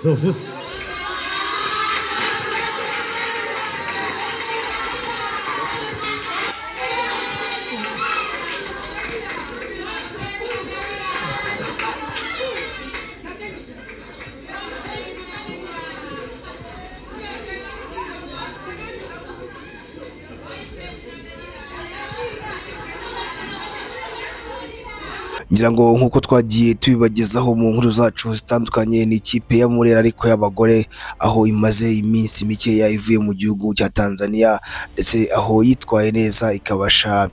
Nzovu. Ngira ngo nk'uko twagiye tubibagezaho mu nkuru zacu zitandukanye, ni ikipe ya Murera ariko y'abagore, aho imaze iminsi mikeya ivuye mu gihugu cya Tanzania, ndetse aho yitwaye neza ikabasha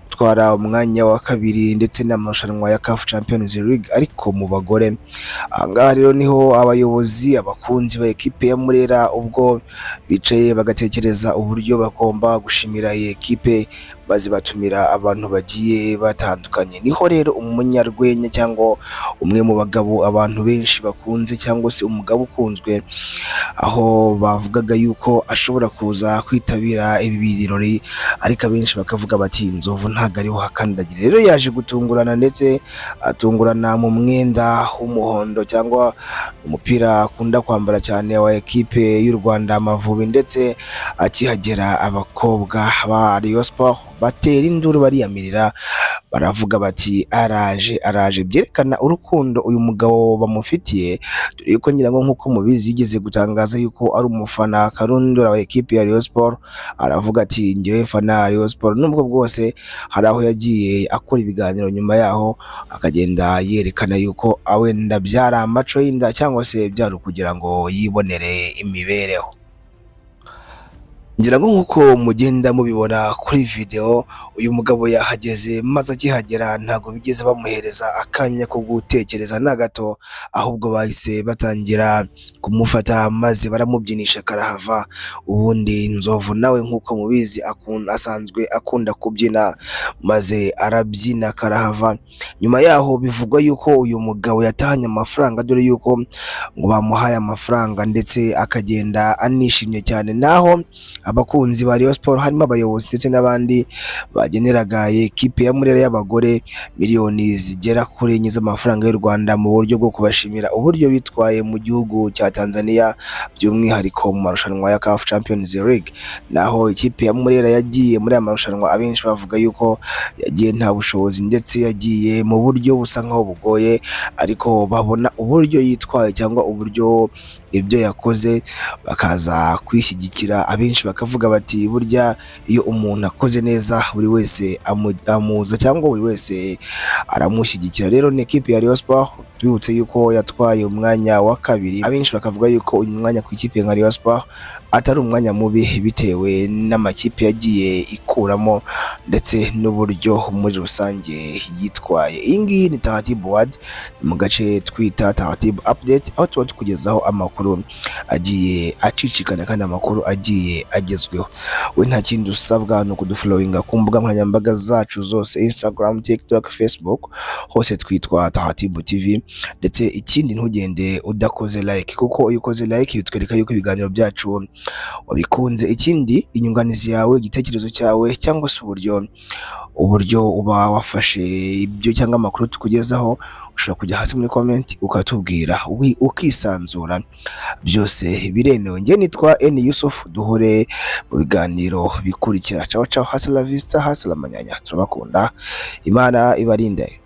gutwara umwanya wa kabiri ndetse n'amarushanwa ya CAF Champions League ariko mu bagore. Aha ngaha rero niho abayobozi, abakunzi ba ekipe ya Murera, ubwo bicaye bagatekereza uburyo bagomba gushimira iyi ekipe, maze batumira abantu bagiye batandukanye. Niho rero umunyarwenya cyangwa umwe mu bagabo abantu benshi bakunze, cyangwa se umugabo ukunzwe, aho bavugaga yuko ashobora kuza kwitabira ibi birori, ariko abenshi bakavuga bati Nzovu ntabwo ariho hakandagira. Rero yaje gutungurana, ndetse atungurana mu mwenda w'umuhondo cyangwa umupira akunda kwambara cyane wa ekipe y'u Rwanda Amavubi. Ndetse akihagera abakobwa ba Rayon Sports batera induru, bariyamirira, baravuga bati araje, araje, byerekana urukundo uyu mugabo bamufitiye, dore yuko ngira ngo nk'uko mubizi yigeze gutangaza yuko ari umufana karundura wa ekipe ya Rayon Sports. Aravuga ati njyewe mfana Rayon Sports, nubwo bwose hari aho yagiye akora ibiganiro nyuma yaho akagenda yerekana yuko wenda byari amaco y'inda cyangwa se byari ukugira ngo yibonere imibereho. Ngira ngo nk'uko mugenda mubibona kuri video, uyu mugabo yahageze, maze akihagera ntabwo bigeze bamuhereza akanya ko gutekereza na gato, ahubwo bahise batangira kumufata maze baramubyinisha karahava. Ubundi Nzovu nawe nk'uko mubizi asanzwe akunda kubyina, maze arabyina karahava. Nyuma yaho bivugwa yuko uyu mugabo yatahanye amafaranga, dore yuko ngo bamuhaye amafaranga ndetse akagenda anishimye cyane. Naho abakunzi ba Rayon Sports harimo abayobozi ndetse n'abandi bageneraga ekipe ya Murera y'abagore miliyoni zigera kuri 4 z'amafaranga y'u Rwanda mu buryo bwo kubashimira uburyo bitwaye mu gihugu cya Tanzania, by'umwihariko mu marushanwa ya CAF Champions League. Naho ikipe ya Murera yagiye muri aya marushanwa, abenshi bavuga yuko yagiye nta bushobozi ndetse yagiye mu buryo busa nkaho bugoye, ariko babona uburyo yitwaye cyangwa uburyo ibyo yakoze bakaza kwishyigikira. Abenshi bakavuga bati burya iyo umuntu akoze neza buri wese amuza cyangwa buri wese aramushyigikira. Rero ni ekipe ya Rayon Sports, tubibutse yuko yatwaye umwanya wa kabiri. Abenshi bakavuga yuko uyu mwanya ku ikipe nka Rayon Sports atari umwanya mubi bitewe n'amakipe yagiye ikuramo ndetse n'uburyo muri rusange yitwaye. Iyi ngiyi ni Taratibu World, mu gace twita Taratibu Update, aho tuba tukugezaho amakuru agiye acicikana kandi amakuru agiye agezweho. We nta kindi usabwa ni ukudufollowinga ku mbuga nkoranyambaga zacu zose, Instagram, TikTok, Facebook, hose twitwa Taratibu TV. Ndetse ikindi, ntugende udakoze like, kuko iyo ukoze like bitwereka yuko ibiganiro byacu wabikunze. Ikindi, inyunganizi yawe, igitekerezo cyawe, cyangwa se uburyo uba wafashe ibyo cyangwa amakuru tukugezaho, ushobora kujya hasi muri comment ukatubwira, ukisanzura, byose biremewe. Njye nitwa N Yusuf, duhure mu biganiro bikurikira. Ciao ciao, hasta la vista, hasta la manyanya, turabakunda, Imana ibarinde.